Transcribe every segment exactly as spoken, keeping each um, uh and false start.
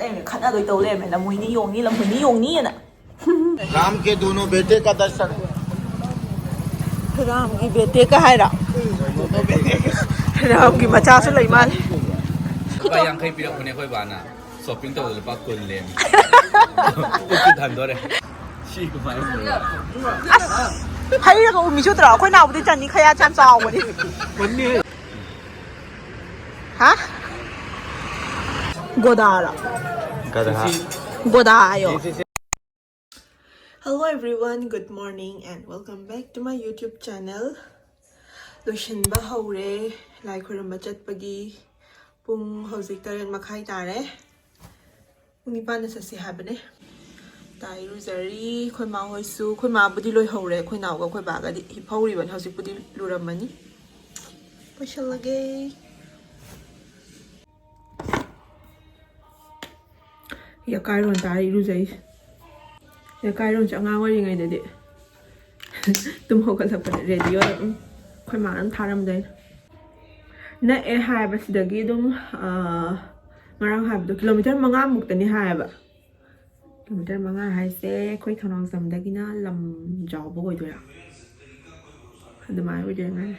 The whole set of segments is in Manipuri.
ꯂꯩꯔꯝꯃꯦ, ꯈꯠꯅꯗꯣꯏ ꯇꯧ ꯂꯩꯔꯝꯃꯦ, ꯂꯝꯍꯨꯏꯅꯤ ꯌꯣꯡꯅꯤ, ꯂꯝꯍꯨꯏꯅꯤ ꯌꯣꯡꯅꯤꯅ꯫ राम के दोनों बेटे का दर्शन। ꯔꯥꯝꯒꯤ ꯕꯦꯇꯦ ꯀ ꯍꯥꯏꯔꯣ? ꯔꯥꯝꯒꯤ ꯃꯆꯥꯁꯨ ꯂꯩ ꯃꯥꯜꯂꯦ꯫ ꯂꯨꯄꯥ ꯌꯥꯡꯈꯩ ꯄꯤꯔꯛꯄꯅꯦ ꯑꯩꯈꯣꯏ ꯕꯥꯅ꯫ ꯁꯣꯄꯤꯡ ꯇꯧꯕꯗ ꯂꯨꯄꯥ ꯀꯨꯟ ꯂꯦꯝꯃꯤ꯫ ꯄꯨꯛꯇꯤ ꯊꯟꯗꯣꯔꯦ꯫ ꯁꯤ ꯀꯃꯥꯏꯅ ꯇꯧꯕ? ꯑꯁ, ꯍꯩꯔꯒ ꯎꯃꯤ ꯆꯨꯗ꯭ꯔꯣ? ꯑꯩꯈꯣꯏ ꯅꯥꯎꯕꯗꯤ ꯆꯟꯅꯤ, ꯈꯌꯥ ꯌꯥꯝ ꯆꯥꯎꯕꯅꯤ꯫ ꯍꯥ? ꯒꯣꯗꯥꯔꯣ? ꯒꯗꯥ꯫ ꯒꯣꯗꯥ ꯍꯥꯏꯌꯣ꯫ Hello everyone, good morning and welcome back to my YouTube channel. ꯂꯣꯏꯁꯤꯟꯕ ꯍꯧꯔꯦ ꯂꯥꯏ ꯈꯣꯏꯔꯝꯕ ꯆꯠꯄꯒꯤ꯫ ꯄꯨꯡ ꯍꯧꯖꯤꯛ ꯇꯔꯦꯠ ꯃꯈꯥꯏ ꯇꯥꯔꯦ꯫ ꯄꯨꯡ ꯅꯤꯄꯥꯟꯗ ꯆꯠꯁꯤ ꯍꯥꯏꯕꯅꯦ꯫ ꯇꯥ ꯏꯔꯨꯖꯔꯤ꯫ ꯑꯩꯈꯣꯏ ꯃꯥ ꯍꯣꯏꯁꯨ, ꯑꯩꯈꯣꯏ ꯃꯥꯕꯨꯗꯤ ꯂꯣꯏꯍꯧꯔꯦ, ꯑꯩꯈꯣꯏ ꯅꯥꯎꯒ ꯑꯩꯈꯣꯏ ꯕꯥꯒꯗꯤ ꯍꯤꯞꯍꯧꯔꯤꯕꯅꯤ꯫ ꯍꯧꯖꯤꯛꯄꯨꯗꯤ ꯂꯨꯔꯝꯃꯅꯤ꯫ ꯂꯣꯏꯁꯤꯜꯂꯒꯦ꯫ ꯌꯥꯀꯥꯏꯔꯣꯟ ꯇꯥꯔ ꯏꯔꯨꯖꯩꯁꯦ꯫ ꯌꯥꯀꯥꯏꯔꯣꯟꯁꯦ ꯑꯉꯥꯡ ꯑꯣꯏꯔꯤꯉꯩꯗꯗꯤ ꯇꯨꯝ ꯍꯧꯒꯠꯂꯛꯄꯗ ꯔꯦꯗꯤꯑꯣꯗ ꯑꯗꯨꯝ ꯑꯩꯈꯣꯏ ꯃꯥꯅ ꯑꯗꯨꯝ ꯊꯥꯔꯝꯗꯣꯏꯅꯦ꯫ ꯅꯛꯑꯦ ꯍꯥꯏꯕꯁꯤꯗꯒꯤ ꯑꯗꯨꯝ, ꯑꯥ, ꯉꯔꯥꯡ ꯍꯥꯏꯕꯗꯣ ꯀꯤꯂꯣꯃꯤꯇꯔ ꯃꯉꯥꯃꯨꯛꯇꯅꯤ ꯍꯥꯏꯌꯦꯕ꯫ ꯀꯤꯂꯣꯃꯤꯇꯔ ꯃꯉꯥ ꯍꯥꯏꯁꯦ ꯑꯩꯈꯣꯏ ꯊꯧꯅꯥꯎꯖꯝꯗꯒꯤꯅ ꯂꯝꯖꯥꯎꯕ ꯑꯣꯏꯗꯣꯏꯔꯥ? ꯑꯗꯨꯃꯥꯏꯅ ꯑꯣꯏꯗꯣꯏ ꯉꯥꯏꯔꯦ꯫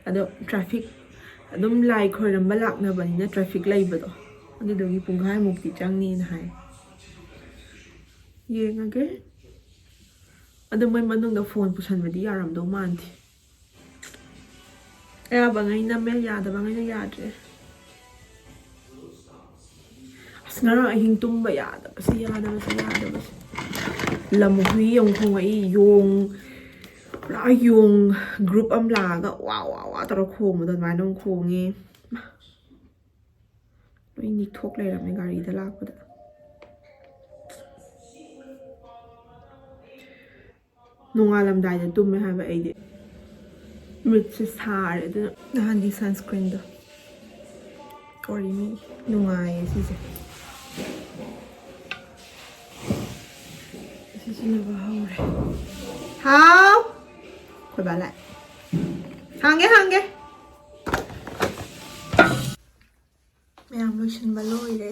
ꯑꯗꯣ ꯇ꯭ꯔꯥꯐꯤꯛ ꯑꯗꯨꯝ ꯂꯥꯏ ꯈꯣꯏꯔꯝꯕ ꯂꯥꯛꯅꯕꯅꯤꯅ ꯇ꯭ꯔꯥꯐꯤꯛ ꯂꯩꯕꯗꯣ, ꯑꯗꯨꯗꯨꯒꯤ ꯄꯨꯡꯈꯥꯏꯃꯨꯛꯇꯤ ꯆꯪꯅꯤꯅ ꯍꯥꯏ꯫ ꯌꯦꯡꯉꯒꯦ꯫ ꯑꯗꯣ ꯃꯣꯏ ꯃꯅꯨꯡꯗ ꯐꯣꯟ ꯄꯨꯁꯟꯕꯗꯤ ꯌꯥꯔꯝꯗꯧ ꯃꯥꯟꯗꯦ꯫ ꯑꯌꯥꯕꯉꯩ ꯅꯝꯃꯦ, ꯌꯥꯗꯕꯉꯩꯅ ꯌꯥꯗ꯭ꯔꯦ꯫ ꯑꯁ, ꯉꯔꯥꯡ ꯑꯍꯤꯡ ꯇꯨꯝꯕ ꯌꯥꯗꯕꯁꯤ, ꯌꯥꯗꯕꯁꯤ, ꯌꯥꯗꯕꯁꯤ꯫ ꯂꯝ ꯍꯨꯏ ꯑꯃꯨꯛ ꯈꯣꯡꯉꯛꯏ, ꯌꯣꯡ, ꯄꯨꯔꯥ ꯌꯣꯡ ꯒ꯭ꯔꯨꯞ ꯑꯃ ꯂꯥꯛꯑꯒ ꯋꯥ ꯋꯥ ꯋꯥ ꯇꯧꯔ ꯈꯣꯡꯕꯗꯣ ꯑꯗꯨꯃꯥꯏꯅ ꯑꯃꯨꯛ ꯈꯣꯡꯉꯦ꯫ ꯂꯣꯏ ꯅꯤꯛꯊꯣꯛ ꯂꯩꯔꯝꯃꯦ ꯒꯥꯔꯤꯗ ꯂꯥꯛꯄꯗ꯫ ꯅꯣꯡꯉꯥꯜꯂꯝꯗꯥꯏꯗ ꯇꯨꯝꯃꯦ ꯍꯥꯏꯕ ꯑꯩꯗꯤ꯫ ꯃꯤꯠꯁꯦ ꯁꯥꯔꯦ, ꯑꯗꯨꯅ ꯅꯍꯥꯟꯒꯤ ꯁꯟꯁꯀ꯭ꯔꯤꯟꯗꯣ ꯀꯣꯔꯤꯃꯤ ꯅꯨꯡꯉꯥꯏꯌꯦ ꯁꯤꯁꯦ꯫ ꯁꯤꯖꯤꯟꯅꯕ ꯍꯧꯔꯦ꯫ ꯍꯥꯎ! ꯑꯩꯈꯣꯏ ꯕꯥ ꯂꯥꯛꯑꯦ꯫ ꯍꯥꯡꯒꯦ, ꯍꯥꯡꯒꯦ꯫ ꯃꯌꯥꯝ ꯂꯣꯏꯁꯤꯟꯕ ꯂꯣꯏꯔꯦ꯫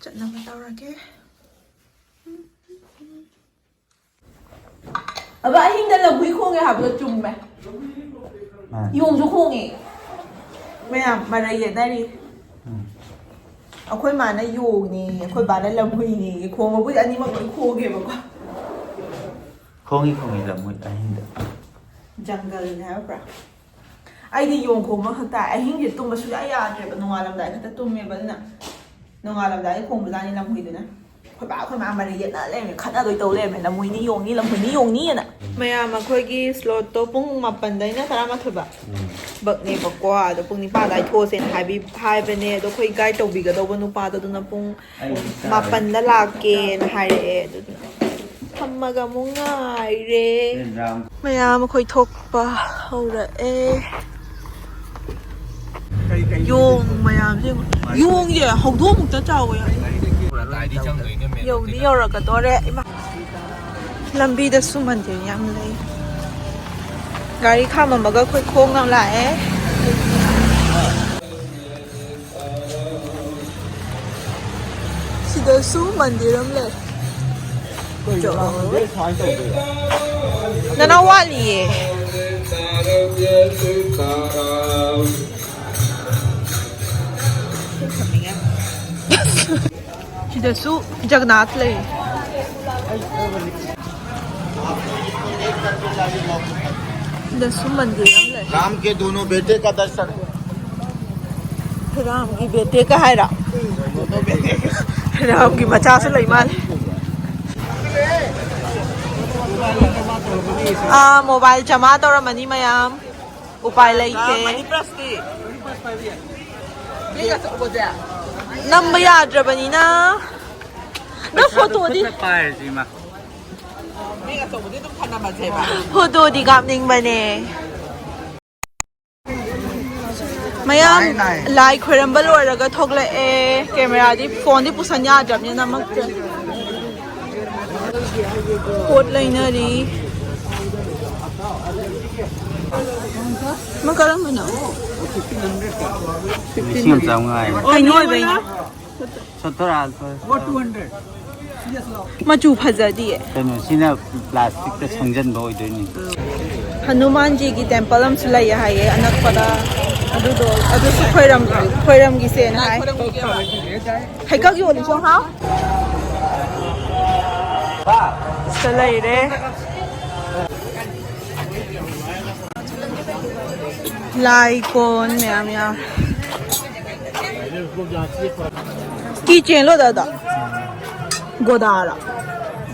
ꯆꯠꯅꯕ ꯇꯧꯔꯒꯦ꯫ ꯑꯕ, ꯑꯍꯤꯡꯗ ꯂꯝꯍꯨꯏ ꯈꯣꯡꯉꯦ ꯍꯥꯏꯕꯗꯣ ꯆꯨꯝꯃꯦ꯫ ꯃꯥꯅꯦ꯫ ꯌꯣꯡꯁꯨ ꯈꯣꯡꯉꯦ꯫ ꯃꯌꯥꯝ ꯃꯔꯩ ꯌꯦꯠꯅꯔꯤ꯫ ꯎꯝ꯫ ꯑꯩꯈꯣꯏ ꯃꯥꯅ ꯌꯣꯡꯅꯦ, ꯑꯩꯈꯣꯏ ꯕꯥꯅ ꯂꯝꯍꯨꯏꯅꯦ꯫ ꯈꯣꯡꯕꯕꯨꯗꯤ ꯑꯅꯤꯃꯛ ꯂꯣꯏ ꯈꯣꯡꯉꯦꯕꯀꯣ꯫ ꯈꯣꯡꯉꯤ, ꯈꯣꯡꯉꯤ ꯂꯝꯍꯨꯏ ꯑꯍꯤꯡꯗ꯫ ꯖꯪꯒꯜꯅꯦ ꯍꯥꯏꯕ꯭ꯔꯥ? ꯑꯩꯗꯤ ꯌꯣꯡ ꯈꯣꯡꯕ ꯈꯛ ꯇꯥꯏ꯫ ꯑꯍꯤꯡꯁꯦ ꯇꯨꯝꯕ ꯁꯨꯡꯌꯥ ꯌꯥꯗ꯭ꯔꯦꯕ꯫ ꯅꯣꯡꯉꯥꯜꯂꯝꯗꯥꯏ ꯈꯛꯇ ꯇꯨꯝꯃꯦꯕ꯫ ꯑꯗꯨꯅ ꯅꯣꯡꯉꯥꯜꯂꯝꯗꯥꯏꯗ ꯈꯣꯡꯕꯖꯥꯠꯅꯤ ꯂꯝꯍꯨꯏꯗꯨꯅ꯫ ꯑꯩꯈꯣꯏ ꯕꯥ ꯑꯩꯈꯣꯏ ꯃꯥ ꯃꯔꯩ ꯌꯦꯠꯅ ꯂꯩꯔꯝꯃꯦ, ꯈꯠꯅꯗꯣꯏ ꯇꯧ ꯂꯩꯔꯝꯃꯦ, "ꯂꯝꯍꯨꯏꯅꯤ ꯌꯣꯡꯅꯤ, ꯂꯝꯍꯨꯏꯅꯤ ꯌꯣꯡꯅꯤꯅ"꯫ ꯃꯌꯥꯝ, ꯑꯩꯈꯣꯏꯒꯤ ꯁ꯭ꯂꯣꯠꯇꯣ ꯄꯨꯡ ꯃꯥꯄꯟꯗꯩꯅ ꯇꯔꯥꯃꯥꯊꯣꯏ ꯕ-, ꯎꯝ꯫ ꯕꯛꯅꯦꯕꯀꯣ꯫ ꯑꯗꯣ ꯄꯨꯡ ꯅꯤꯄꯥꯟ ꯑꯗꯨꯋꯥꯏ ꯊꯣꯛꯑꯁꯦꯅ ꯍꯥꯏꯕꯤ-, ꯍꯥꯏꯕꯅꯦ꯫ ꯑꯗꯣ ꯑꯩꯈꯣꯏ ꯒꯥꯏꯗ ꯇꯧꯕꯤꯒꯗꯧꯕ ꯅꯨꯄꯥꯗꯣ ꯑꯗꯨꯅ ꯄꯨꯡ ꯑꯩ ꯆꯥꯔꯦ꯫ ꯃꯥꯄꯟꯗ ꯂꯥꯛꯀꯦꯅ ꯍꯥꯏꯔꯛꯑꯦ꯫ ꯑꯗꯨꯗꯨꯅ ꯐꯝꯃꯒ ꯑꯃꯨꯛ ꯉꯥꯏꯔꯦ꯫ ꯃꯌꯥꯝ ꯑꯩꯈꯣꯏ ꯊꯣꯛꯄ ꯍꯧꯔꯛꯑꯦ꯫ ꯌꯣꯡ ꯃꯌꯥꯝꯁꯦ ꯌꯦꯡꯉꯣ꯫ ꯌꯣꯡꯁꯦ ꯍꯧꯗꯣꯡꯃꯨꯛꯇ ꯆꯥꯎꯋꯦ꯫ ꯌꯧꯗꯤ ꯌꯧꯔꯛꯀꯗꯣꯔꯦ꯫ ꯏꯃꯥ꯫ ꯂꯝꯕꯤꯗꯁꯨ ꯃꯟꯗꯤꯔ ꯌꯥꯝ ꯂꯩ꯫ ꯒꯥꯔꯤ ꯈꯥꯝꯃꯝꯃꯒ ꯑꯩꯈꯣꯏ ꯈꯣꯡꯅ ꯂꯥꯛꯑꯦ꯫ ꯁꯤꯗꯁꯨ ꯃꯟꯗꯤꯔ ꯑꯃ ꯂꯩ꯫ ꯅꯅꯥꯎ ꯋꯥꯠꯂꯤꯌꯦ꯫ ꯁꯤꯗꯁꯨ ꯖꯒꯅꯥꯊ ꯂꯩ꯫ ꯁꯤꯗꯁꯨ ꯃꯟꯗꯤꯔ ꯑꯃ ꯂꯩ꯫ राम के दोनों बेटे का दर्शन। ꯔꯥꯝꯒꯤ ꯕꯦꯇꯦꯀ ꯍꯥꯏꯔꯣ? ꯔꯥꯝꯒꯤ ꯃꯆꯥꯁꯨ ꯂꯩ ꯃꯥꯜꯂꯦ꯫ ꯑꯥ, ꯃꯣꯕꯥꯏꯜ ꯖꯃꯥ ꯇꯧꯔꯝꯃꯅꯤ ꯃꯌꯥꯝ꯫ ꯎꯄꯥꯏ ꯂꯩꯇꯦ꯫ ꯅꯝꯕ ꯌꯥꯗ꯭ꯔꯕꯅꯤꯅ꯫ ꯅꯪ ꯐꯣꯇꯣꯗꯤ? ꯐꯣꯇꯣꯗꯤ ꯀꯥꯞꯅꯤꯡꯕꯅꯦ꯫ ꯃꯌꯥꯝ ꯂꯥꯏ ꯈꯣꯏꯔꯝꯕ ꯂꯣꯏꯔꯒ ꯊꯣꯛꯂꯛꯑꯦ꯫ ꯀꯦꯃꯦꯔꯥꯗꯤ, ꯐꯣꯟꯗꯤ ꯄꯨꯁꯟ ꯌꯥꯗ꯭ꯔꯕꯅꯤꯅ ꯅꯝꯃꯛꯇ꯭ꯔꯦ꯫ ꯄꯣꯠ ꯂꯩꯅꯔꯤ꯫ ꯃꯥ ꯀꯔꯝꯕꯅꯣ? ꯂꯤꯁꯤꯡ ꯑꯃ ꯆꯥꯝꯃꯉꯥ ꯍꯥꯏꯕ꯫ ꯀꯩꯅꯣ ꯑꯣꯏꯕꯩꯅꯦ꯫ ꯁꯣꯠꯊꯣꯔꯛꯑꯣ꯫ ꯃꯆꯨ ꯐꯖꯗꯤꯌꯦ꯫ ꯀꯩꯅꯣ, ꯁꯤꯅ ꯄ꯭ꯂꯥꯁꯇꯤꯛꯇ ꯁꯪꯖꯟꯕ ꯑꯣꯏꯗꯣꯏꯅꯤ꯫ ꯍꯅꯨꯃꯥꯟꯖꯤꯒꯤ ꯇꯦꯝꯄꯜ ꯑꯃꯁꯨ ꯂꯩꯌꯦ ꯍꯥꯏꯌꯦ ꯑꯅꯛꯄꯗ꯫ ꯑꯗꯨꯗꯣ, ꯑꯗꯨꯁꯨ ꯈꯣꯏꯔꯝ-, ꯈꯣꯏꯔꯝꯒꯤꯁꯦꯅ ꯍꯥꯏ꯫ ꯍꯩꯀꯛ ꯌꯣꯜꯂꯤꯁꯨ ꯍꯥꯎ꯫ ꯁꯤꯗ ꯂꯩꯔꯦ꯫ ꯂꯥꯏ ꯀꯣꯟ ꯃꯌꯥꯝ ꯌꯥꯎꯔꯦ꯫ ꯀꯤ ꯆꯦꯟꯂꯣ ꯗꯥꯗꯥ꯫ ꯒꯣꯗꯥꯔꯣ?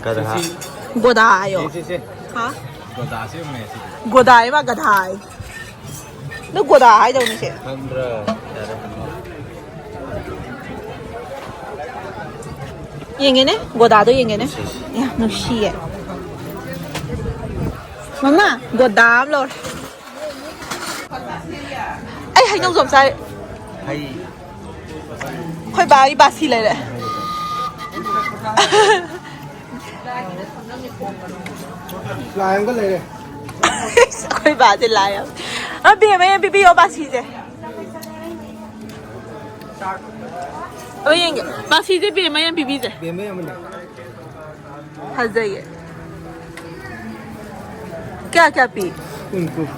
ꯒꯙꯥ꯫ ꯒꯣꯗꯥ ꯍꯥꯏꯌꯣ꯫ ꯁꯤ, ꯁꯤ, ꯁꯤ꯫ ꯍꯥ? ꯒꯣꯗꯥꯁꯤ ꯌꯦꯡꯉꯨꯅꯦ ꯁꯤꯗꯤ꯫ ꯒꯣꯗꯥ ꯍꯥꯏꯕ ꯒꯙꯥ ꯍꯥꯏ꯫ ꯅꯪ ꯒꯣꯗꯥ ꯍꯥꯏꯗꯧꯅꯤ ꯁꯦ꯫ ꯈꯪꯗ꯭ꯔꯥ? ꯌꯥꯔꯦ, ꯍꯪꯉꯣ꯫ ꯌꯦꯡꯒꯦꯅꯦ, ꯒꯣꯗꯥꯗꯣ ꯌꯦꯡꯒꯦꯅꯦ꯫ ꯁꯤ, ꯁꯤ꯫ ꯌꯥ, ꯅꯨꯡꯁꯤꯌꯦ꯫ ꯃꯃꯥ, ꯒꯣꯗꯥ ꯑꯃ ꯂꯧꯔꯦ꯫ ꯑꯩ ꯍꯩꯅꯧ ꯖꯣꯝ ꯆꯥꯔꯤ꯫ ꯍꯩ꯫ ꯑꯩꯈꯣꯏ ꯕꯥꯒꯤ ꯕꯥꯁꯤ ꯂꯩꯔꯦ꯫ ꯂꯥꯏ ꯑꯃꯒ ꯂꯩꯔꯦ꯫ ꯑꯩꯈꯣꯏ ꯕꯥꯁꯦ ꯂꯥꯏ ꯑꯃ꯫ ꯑ, ꯕꯦꯝꯃ ꯌꯥꯝ ꯄꯤꯕꯤꯌꯣ ꯕꯥꯁꯤꯁꯦ꯫ ꯑꯣ, ꯌꯦꯡꯒꯦ꯫ ꯕꯥꯁꯤꯁꯦ ꯕꯦꯝꯃ ꯌꯥꯝ ꯄꯤꯕꯤꯁꯦ꯫ ꯕꯦꯝꯃ ꯌꯥꯝ ꯂꯩ꯫ ꯐꯖꯩꯌꯦ꯫ ꯀꯌꯥ ꯀꯌꯥ ꯄꯤ? ꯀꯨꯟ, ꯀꯨꯟ꯫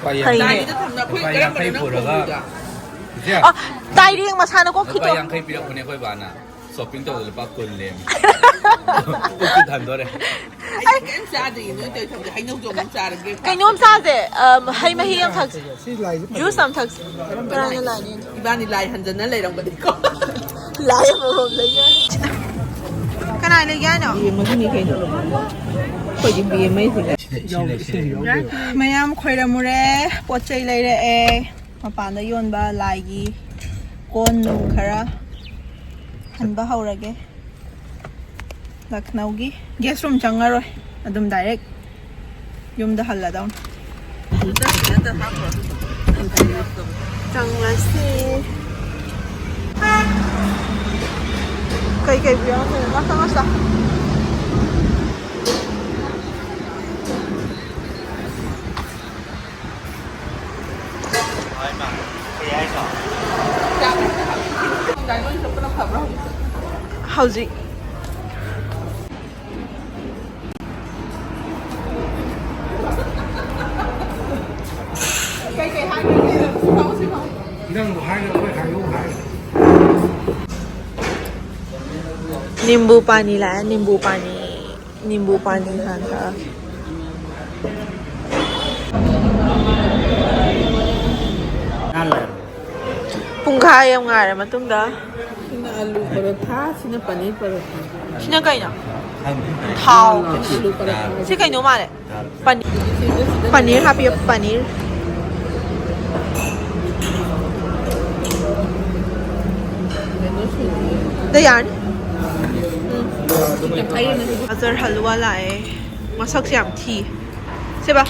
ꯐꯩꯅꯦ꯫ ꯂꯨꯄꯥ ꯌꯥꯡꯈꯩ ꯄꯨꯔꯒ, ꯏꯆꯦ, ꯑ, ꯇꯥꯏꯔꯦꯡ ꯃꯁꯥꯅ ꯀꯣꯛ ꯂꯨꯄꯥ ꯈꯤꯇꯣ꯫ ꯌꯥꯡꯈꯩ ꯄꯤꯔꯛꯄꯅꯦ ꯑꯩꯈꯣꯏ ꯕꯥꯅ꯫ ꯁꯣꯞꯄꯤꯡ ꯇꯧꯕꯗ ꯂꯨꯄꯥ ꯀꯨꯟ ꯂꯦꯝꯃꯤ꯫ ꯄꯨꯛꯇꯤ ꯊꯟꯗꯣꯔꯦ꯫ ꯑꯩ ꯀꯩꯝ ꯆꯥꯗ꯭ꯔꯤꯌꯦ, ꯅꯣꯏ ꯇꯧꯔꯤ ꯊꯕꯛꯁꯦ꯫ ꯍꯩꯅꯧ ꯖꯣꯝ ꯑꯃ ꯆꯥꯔꯒꯦ꯫ ꯀꯩꯅꯣꯝ ꯆꯥꯁꯦ, ꯑꯝ, ꯍꯩ ꯃꯍꯤ ꯑꯃ ꯊꯛꯁꯦ꯫ ꯁꯤ ꯂꯥꯏꯁꯦ ꯐꯖꯩ꯫ ꯖꯨꯁ ꯑꯃ ꯊꯛꯁꯦ꯫ ꯀꯅꯥꯅ ꯂꯥꯏꯅꯤ? ꯏꯕꯥꯅꯤ ꯂꯥꯏ ꯍꯟꯖꯟꯅ ꯂꯩꯔꯝꯒꯅꯤꯀꯣ꯫ ꯂꯥꯏ ꯑꯃꯃꯝ ꯂꯩꯌꯦ꯫ ꯀꯅꯥ ꯂꯩꯒꯦ ꯍꯥꯏꯅꯣ? ꯌꯦꯡꯕꯒꯤꯅꯤ ꯀꯩꯅꯣ꯫ ꯑꯩꯈꯣꯏꯗꯤ ꯕꯦꯝꯃꯩꯁꯤꯗ꯫ ꯁꯤ ꯂꯩ, ꯁꯤ ꯂꯩ, ꯁꯤ ꯂꯩ꯫ ꯃꯌꯥꯝ ꯈꯣꯏꯔꯝꯃꯨꯔꯦ, ꯄꯣꯠ ꯆꯩ ꯂꯩꯔꯛꯑꯦ꯫ ꯃꯄꯥꯟꯗ ꯌꯣꯟꯕ ꯂꯥꯏꯒꯤ ꯀꯣꯟ ꯅꯨꯡ ꯈꯔ ꯍꯟꯕ ꯍꯧꯔꯒꯦ꯫ ꯂꯈꯅꯧꯒꯤ ꯒꯦꯁ ꯔꯨꯝ ꯆꯪꯉꯔꯣꯏ, ꯑꯗꯨꯝ ꯗꯥꯏꯔꯦꯛ ꯌꯨꯝꯗ ꯍꯜꯂꯗꯧꯅꯤ꯫ ꯆꯪꯉꯁꯤ꯫ ꯀꯩꯀꯩꯕꯨ ꯌꯥꯎꯔꯝꯗꯣꯏꯅꯣ? ꯂꯥꯛꯁ, ꯂꯥꯛꯁ꯫ ꯍꯧꯖꯤꯛ ꯅꯪꯕꯨ ꯍꯥꯏꯔꯒ ꯑꯩꯈꯣꯏ ꯍꯥꯏꯌꯨ ꯍꯥꯏ꯫ ꯅꯤꯝꯕꯨ ꯄꯥꯅꯤ ꯂꯥꯛꯑꯦ, ꯅꯤꯝꯕꯨ ꯄꯥꯅꯤ꯫ ꯅꯤꯝꯕꯨ ꯄꯥꯅꯤ ꯍꯥꯟꯅ ꯊꯛꯑꯒꯦ꯫ ꯄꯨꯡꯈꯥꯏ ꯑꯃ ꯉꯥꯏꯔ ꯃꯇꯨꯡꯗ꯫ ꯁꯤꯅ ꯑꯂꯨ ꯄꯔꯣꯊꯥ, ꯁꯤꯅ ꯄꯅꯤꯔ ꯄꯔꯣꯊꯥ꯫ ꯁꯤꯅ ꯀꯩꯅꯣ? ꯊꯥꯎ꯫ ꯑꯂꯨ ꯄꯔꯣꯊꯥ꯫ ꯁꯤ ꯀꯩꯅꯣ ꯃꯥꯜꯂꯦ꯫ ꯄꯅꯤꯔ꯫ ꯁꯤꯗ, ꯁꯤꯗ ꯄꯅꯤꯔ ꯍꯥꯞꯄꯤꯌꯣ, ꯄꯅꯤꯔ꯫ ꯀꯩꯅꯣ ꯁꯨꯗ꯭ꯔꯤ꯫ ꯗ ꯌꯥꯔꯅꯤ꯫ ꯎꯝ꯫ ꯁꯤ ꯇꯪꯈꯥꯏ ꯑꯣꯏꯅ ꯁꯨ-, ꯒꯖꯔ ꯍꯜꯂꯨꯋꯥ ꯂꯥꯛꯑꯦ꯫ ꯃꯁꯛꯁꯦ ꯌꯥꯝ ꯊꯤ꯫ ꯁꯦꯕ꯫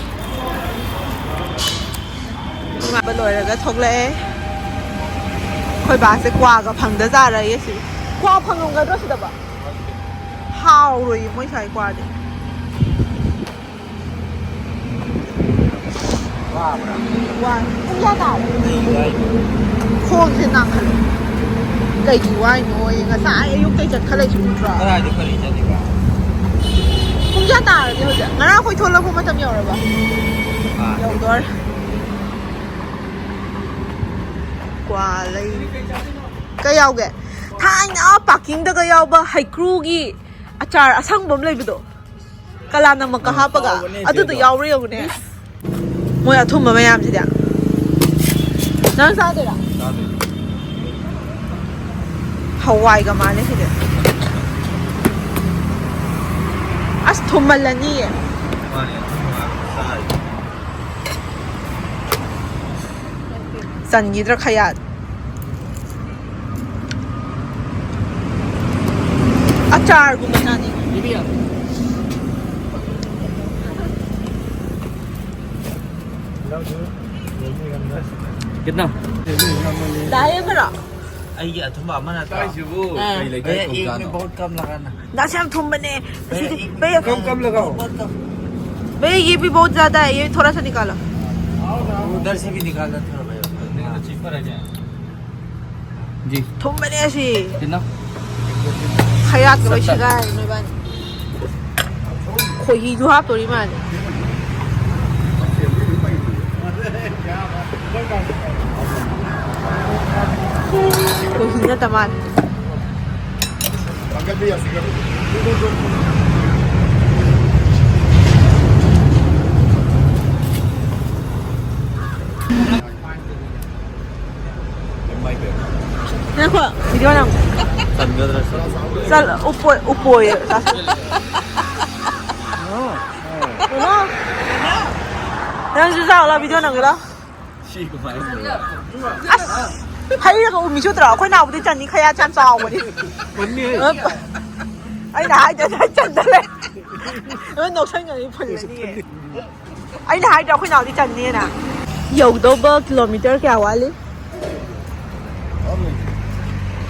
ꯉꯥꯏꯕ ꯂꯣꯏꯔꯒ ꯊꯣꯛꯂꯛꯑꯦ꯫ ꯑꯩꯈꯣꯏ ꯕꯥꯁꯦ ꯀ꯭ꯋꯥꯒ ꯐꯪꯗ ꯆꯥꯔꯌꯦ ꯁꯤ꯫ ꯀ꯭ꯋꯥ ꯐꯪꯉꯝꯒꯗ꯭ꯔꯣ ꯁꯤꯗꯕ? ꯍꯥꯎꯔꯣꯏꯌꯦ ꯃꯣꯏ ꯁ꯭ꯋꯥꯏ ꯀ꯭ꯋꯥꯗꯤ꯫ ꯋꯥꯕ꯭ꯔꯥ? ꯋꯥꯏ꯫ ꯄꯨꯡ ꯀꯌꯥ ꯇꯥꯔꯦ? ꯀꯩꯒꯤ ꯋꯥꯏꯅꯣ? ꯈꯣꯡꯁꯦ ꯅꯥꯈꯠꯂꯦ꯫ ꯀꯩꯒꯤ ꯋꯥꯏꯅꯣꯌꯦ? ꯉꯁꯥꯏ ꯑꯌꯨꯛꯇꯩ ꯆꯠꯈꯠꯂꯛꯏꯁꯦ ꯎꯗ꯭ꯔꯣ? ꯀꯗꯥꯏꯗ ꯀꯔꯤ ꯆꯠꯂꯤꯕ? ꯄꯨꯡ ꯀꯌꯥ ꯇꯥꯔꯒꯦ ꯍꯧꯖꯤꯛ? ꯉꯔꯥꯡ ꯑꯩꯈꯣꯏ ꯊꯣꯛꯂꯛꯄ ꯃꯇꯝ ꯌꯧꯔꯕ? ꯑꯥ꯫ ꯌꯧꯗꯣꯔꯦ꯫ ꯀ꯭ꯋꯥ ꯂꯩ꯫ ꯀꯩ ꯌꯥꯎꯒꯦ? ꯊꯥꯏꯅ ꯄꯥꯔꯀꯤꯡꯗꯒ ꯌꯥꯎꯕ ꯍꯩꯀ꯭ꯔꯨꯒꯤ ꯑꯆꯥꯔ ꯑꯁꯪꯕ ꯑꯃ ꯂꯩꯕꯗꯣ꯫ ꯀꯂꯥꯅꯃꯛꯀ ꯎꯝ, ꯍꯥꯞꯄꯒ꯫ ꯍꯥꯎꯕꯅꯦ ꯑꯗꯨꯗꯣ ꯆꯦꯗꯣ꯫ ꯌꯥꯎꯕ꯭ꯔꯥ ꯌꯦꯡꯉꯨꯅꯦ꯫ ꯃꯣꯏ ꯑꯊꯨꯝꯕ ꯃꯌꯥꯝꯁꯤꯗꯤ꯫ ꯅꯪ ꯆꯥꯗꯣꯏꯔꯥ? ꯆꯥꯗꯣꯏꯅꯦ꯫ ꯍꯋꯥꯏꯒ ꯃꯥꯜꯂꯦ ꯁꯤꯗꯤ꯫ ꯑꯁ, ꯊꯨꯝꯃꯜꯂꯅꯤꯌꯦ꯫ ꯃꯥꯅꯦ, ꯑꯊꯨꯝꯕ ꯉꯥꯛꯇ ꯆꯥꯔꯤꯁꯦ꯫ ꯆꯟꯈꯤꯗ꯭ꯔꯥ ꯈꯌꯥꯠ꯫ ꯑꯆꯥꯔꯒꯨꯝꯕ ꯆꯥꯅꯤꯡꯉꯦ꯫ कितना? ꯗꯥꯏ ꯑꯃꯔꯣ? ꯑꯩꯒꯤ ꯑꯊꯨꯝꯕ ꯑꯃ ꯅꯠꯇ꯭ꯔꯣ? ꯀꯥꯏꯁꯤꯕꯨ? ꯑꯥ꯫ ꯀꯩ ꯂꯩꯀꯥꯏ भैया, एक में ꯀꯧꯖꯥꯠꯅꯣ? बहुत कम लगाना। ꯗꯥꯁꯦ ꯌꯥꯝ ꯊꯨꯝꯕꯅꯦ꯫ भैया, ꯁꯤꯗꯤ, एक भैया, कम, कम लगाओ। बहुत कम। भैया, ये भी बहुत ज्यादा है, ये थोड़ा सा निकालो। उधर से भी निकालना थोड़ा भैया। नहीं तो cheaper है क्या? ꯊꯨꯝꯕꯅꯦ ꯑꯁꯤ꯫ ꯀꯩꯅꯣ? ꯈꯌꯥꯠꯀ ꯂꯣꯏ ꯁꯠꯇ꯫ ꯁꯦꯒꯥꯏꯔꯦ ꯅꯣꯏꯕꯥꯅꯤ꯫ ꯈꯣꯏꯍꯤꯁꯨ ꯍꯥꯞꯇꯣꯔꯤ ꯃꯥꯜꯂꯦ꯫ ꯈꯣꯏꯍꯤ ꯅꯠꯇ ꯃꯥꯜꯂꯦ꯫ ꯉꯥꯏꯈꯣ, ꯚꯤꯗꯤꯑꯣ ꯅꯝ꯫ ꯆꯟꯒꯗ꯭ꯔꯥ ꯁꯤ? ꯆꯠꯂꯣ, ꯎꯞꯄꯣꯏ, ꯎꯞꯄꯣꯏ꯫ ꯀꯩꯅꯣ? ꯅꯪꯁꯨ ꯆꯥꯎꯂꯥ, ꯚꯤꯗꯤꯑꯣ ꯅꯝꯒꯦꯔꯣ? ꯁꯤ ꯀꯃꯥꯏꯅ ꯇꯧꯕ? ꯑꯁ! ꯍꯩꯔꯒ ꯎꯃꯤ ꯆꯨꯠꯇ꯭ꯔꯣ? ꯑꯩꯈꯣꯏ ꯅꯥꯎꯕꯗꯤ ꯆꯟꯅꯤ, ꯈꯌꯥ ꯌꯥꯝ ꯆꯥꯎꯕꯅꯤ꯫ ꯃꯟꯅꯤ꯫ ꯑꯩꯅ ꯍꯥꯏꯗ꯭ꯔꯗꯤ ꯑꯩ ꯆꯟꯗ ꯂꯩ꯫ ꯅꯣꯏ ꯅꯣꯛꯁꯟꯒꯅꯤ, ꯐꯨꯜꯂꯅꯤꯌꯦ꯫ ꯑꯩꯅ ꯍꯥꯏꯗ꯭ꯔꯥ ꯑꯩꯈꯣꯏ ꯅꯥꯎꯗꯤ ꯆꯟꯅꯤꯅ? ꯌꯧꯗꯧꯕ ꯀꯤꯂꯣꯃꯤꯇꯔ ꯀꯌꯥ ꯋꯥꯠꯂꯤ?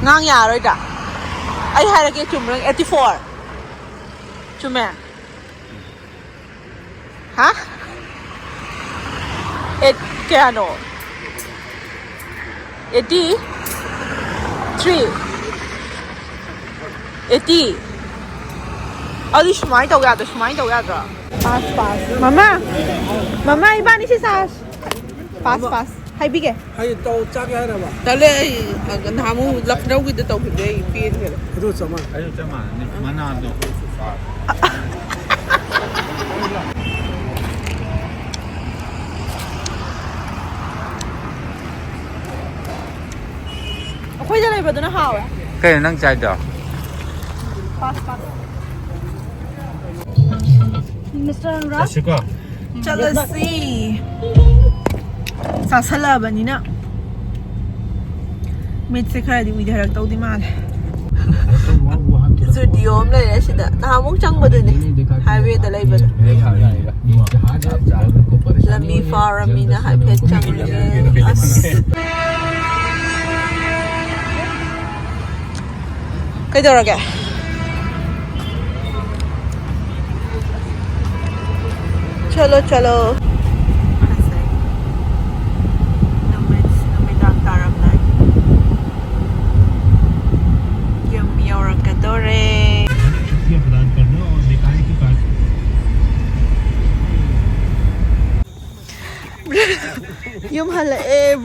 ꯉꯥꯡ ꯌꯥꯔꯣꯏꯗ꯭ꯔꯥ? ꯑꯩ ꯍꯥꯏꯔꯛꯀꯦ, ꯆꯨꯝꯕ꯭ꯔꯥ? Eighty four꯫ ꯆꯨꯝꯃꯦ? ꯍꯥ? ꯑꯦꯠ ꯀꯌꯥꯅꯣ? Eighty three꯫ Eighty꯫ ꯑꯗꯨ ꯁꯨꯃꯥꯏꯅ ꯇꯧ ꯌꯥꯗ꯭ꯔꯣ? ꯁꯨꯃꯥꯏꯅ ꯇꯧ ꯌꯥꯗ꯭ꯔꯣ? Pass, pass. ꯃꯃꯥ! ꯃꯃꯥ, ꯏꯕꯥꯅꯤꯁꯦ ꯆꯥꯁ꯫ Pass, pass. ꯍꯥꯏꯕꯤꯒꯦ꯫ ꯍꯥꯏ, ꯇꯧ, ꯆꯥꯒꯦ ꯍꯥꯏꯔꯕ? ꯇꯜꯂꯦ, ꯑꯩ ꯅꯍꯥꯟꯃꯨꯛ ꯂꯈꯅꯧꯒꯤꯗ ꯇꯧꯈꯤꯕꯗꯩ ꯑꯩ ꯄꯦꯟꯈ꯭ꯔꯦ꯫ ꯑꯗꯨ ꯆꯞ ꯃꯥꯟꯅꯩ꯫ ꯑꯩꯁꯨ ꯆꯞ ꯃꯥꯟꯅꯩ꯫ ꯃꯅꯥꯗꯣ꯫ ꯑꯩꯈꯣꯏꯗ ꯂꯩꯕꯗꯨꯅ ꯍꯥꯎꯋꯦ꯫ ꯀꯩꯅꯣ ꯅꯪ ꯆꯥꯏꯗꯣ? ꯄꯥꯁ, ꯄꯥꯁ꯫ ꯃꯤꯁꯇꯔ ꯑꯅꯨꯔꯥꯒ? ꯆꯠꯁꯤꯀꯣ꯫ ꯆꯠꯂꯁꯤ꯫ ꯆꯥꯁꯜꯂꯛꯑꯕꯅꯤꯅ ꯃꯤꯠꯁꯦ ꯈꯔꯗꯤ ꯎꯏꯊꯔꯛꯇꯧꯗꯤ ꯃꯥꯜꯂꯦ꯫ ꯁ꯭ꯇꯨꯗꯤꯑꯣ ꯑꯃ ꯂꯩꯔꯦ ꯁꯤꯗ꯫ ꯅꯍꯥꯟꯃꯨꯛ ꯆꯪꯕꯗꯨꯅꯦ, ꯍꯥꯏꯋꯦꯗ ꯂꯩꯕꯗꯣ꯫ ꯂꯝꯕꯤ ꯐꯥꯎꯔꯝꯃꯤꯅ ꯍꯥꯏꯐꯦꯠ ꯆꯪꯉꯦ꯫ ꯑꯁ꯫ ꯀꯩꯗꯧꯔꯒꯦ? ꯆꯠꯂꯣ, ꯆꯠꯂꯣ꯫ ꯅꯨꯃꯤꯠ, ꯅꯨꯃꯤꯗꯥꯡ ꯇꯥꯔꯝꯗꯥꯏ꯫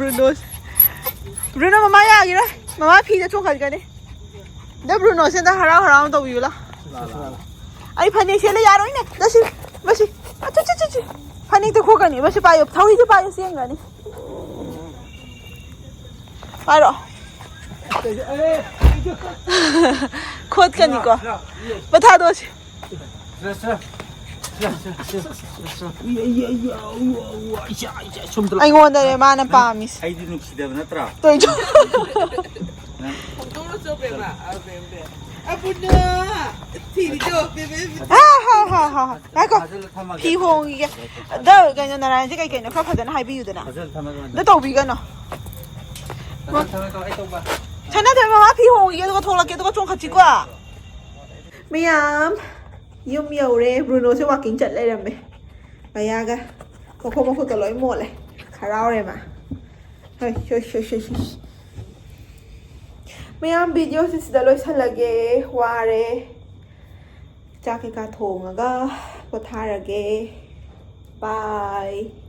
ꯕ꯭ꯔꯨꯅꯣ, ꯕ꯭ꯔꯨꯅꯣ ꯃꯃꯥ ꯌꯥꯈꯤꯔꯣꯏ꯫ ꯃꯃꯥ ꯐꯤꯗ ꯆꯣꯡꯈꯠꯀꯅꯤ꯫ ꯗ ꯕ꯭ꯔꯨꯅꯣꯁꯦ ꯍꯟꯗꯛ ꯍꯔꯥꯎ ꯍꯔꯥꯎꯅ ꯇꯧꯕꯤꯌꯨ ꯂꯥꯎ꯫ ꯑꯩ ꯐꯅꯦꯛ ꯁꯦꯠꯂ ꯌꯥꯔꯣꯏꯅꯦ꯫ ꯗ ꯁꯤ, ꯃꯁꯤ꯫ ꯑꯆꯨ, ꯆꯨ, ꯆꯨ, ꯆꯨ꯫ ꯐꯅꯦꯛꯇ ꯈꯣꯠꯀꯅꯤ꯫ ꯃꯁꯤ ꯄꯥꯏꯌꯨ꯫ ꯊꯧꯔꯤꯁꯦ ꯄꯥꯏꯌꯨ, ꯆꯦꯟꯈ꯭ꯔꯅꯤ꯫ ꯄꯥꯏꯔꯣ꯫ ꯈꯣꯠꯀꯅꯤꯀꯣ꯫ ꯄꯣꯊꯥꯗꯣꯁꯤ꯫ ꯑꯩꯉꯣꯟꯗꯅꯦ ꯃꯥꯅ ꯄꯥꯝꯃꯤꯁꯦ꯫ ꯑꯩꯗꯤ ꯅꯨꯡꯁꯤꯗꯕ ꯅꯠꯇ꯭ꯔꯥ? ꯇꯣꯏꯖꯣ꯫ ꯍꯣꯡꯗꯣꯛꯑꯣ ꯆꯣ ꯕꯦꯝꯃ꯫ ꯑ, ꯕꯦꯝ, ꯕꯦꯝ꯫ ꯑ, ꯕꯨꯅꯣ! ꯊꯤꯔꯤꯗꯣ, ꯕꯦꯝ, ꯕꯦꯝ, ꯕꯦꯝ꯫ ꯍꯥ, ꯍꯥ, ꯍꯥ, ꯍꯥ, ꯍꯥ꯫ ꯉꯥꯏꯈꯣ꯫ ꯐꯖꯅ ꯊꯝꯃꯒꯦ꯫ ꯐꯤ ꯍꯣꯡꯈꯤꯒꯦ꯫ ꯑꯗ ꯀꯩꯅꯣ, ꯅꯔꯥꯌꯟꯁꯦ ꯀꯩ ꯀꯩꯅꯣ ꯈꯔ ꯐꯖꯅ ꯍꯥꯏꯕꯤꯌꯨꯗꯅ꯫ ꯐꯖꯅ ꯊꯝꯃꯒꯦ꯫ ꯑꯗ ꯇꯧꯕꯤꯒꯅꯣ꯫ ꯐꯖꯅ ꯊꯝꯃꯒꯦ, ꯑꯩ ꯇꯧꯕ꯫ ꯁꯅꯥꯊꯣꯏ ꯃꯃꯥ ꯐꯤ ꯍꯣꯡꯈꯤꯒꯦ, ꯑꯗꯨꯒ ꯊꯣꯛꯂꯛꯀꯦ, ꯑꯗꯨꯒ ꯆꯣꯡꯈꯠꯁꯤꯀꯣ꯫ ꯃꯌꯥꯝ, ꯌꯨꯝ ꯌꯧꯔꯦ꯫ ꯕ꯭ꯔꯨꯅꯣꯁꯦ walking ꯆꯠ ꯂꯩꯔꯝꯃꯦ꯫ ꯃꯌꯥꯒ ꯃꯈꯣꯡ ꯃꯈꯨꯠꯀ ꯂꯣꯏ ꯃꯣꯠꯂꯦ꯫ ꯍꯔꯥꯎꯔꯦ ꯃꯥ꯫ ꯍꯣꯏ, ꯍꯣꯏ, ꯍꯣꯏ, ꯍꯣꯏ, ꯍꯣꯏ꯫ ꯃꯌꯥꯝ, videoꯁꯦ ꯁꯤꯗ ꯂꯣꯏꯁꯜꯂꯒꯦ꯫ ꯋꯥꯔꯦ꯫ ꯆꯥꯛ ꯀꯩꯀꯥ ꯊꯣꯡꯉꯒ ꯄꯣꯊꯥꯔꯒꯦ꯫ Bye꯫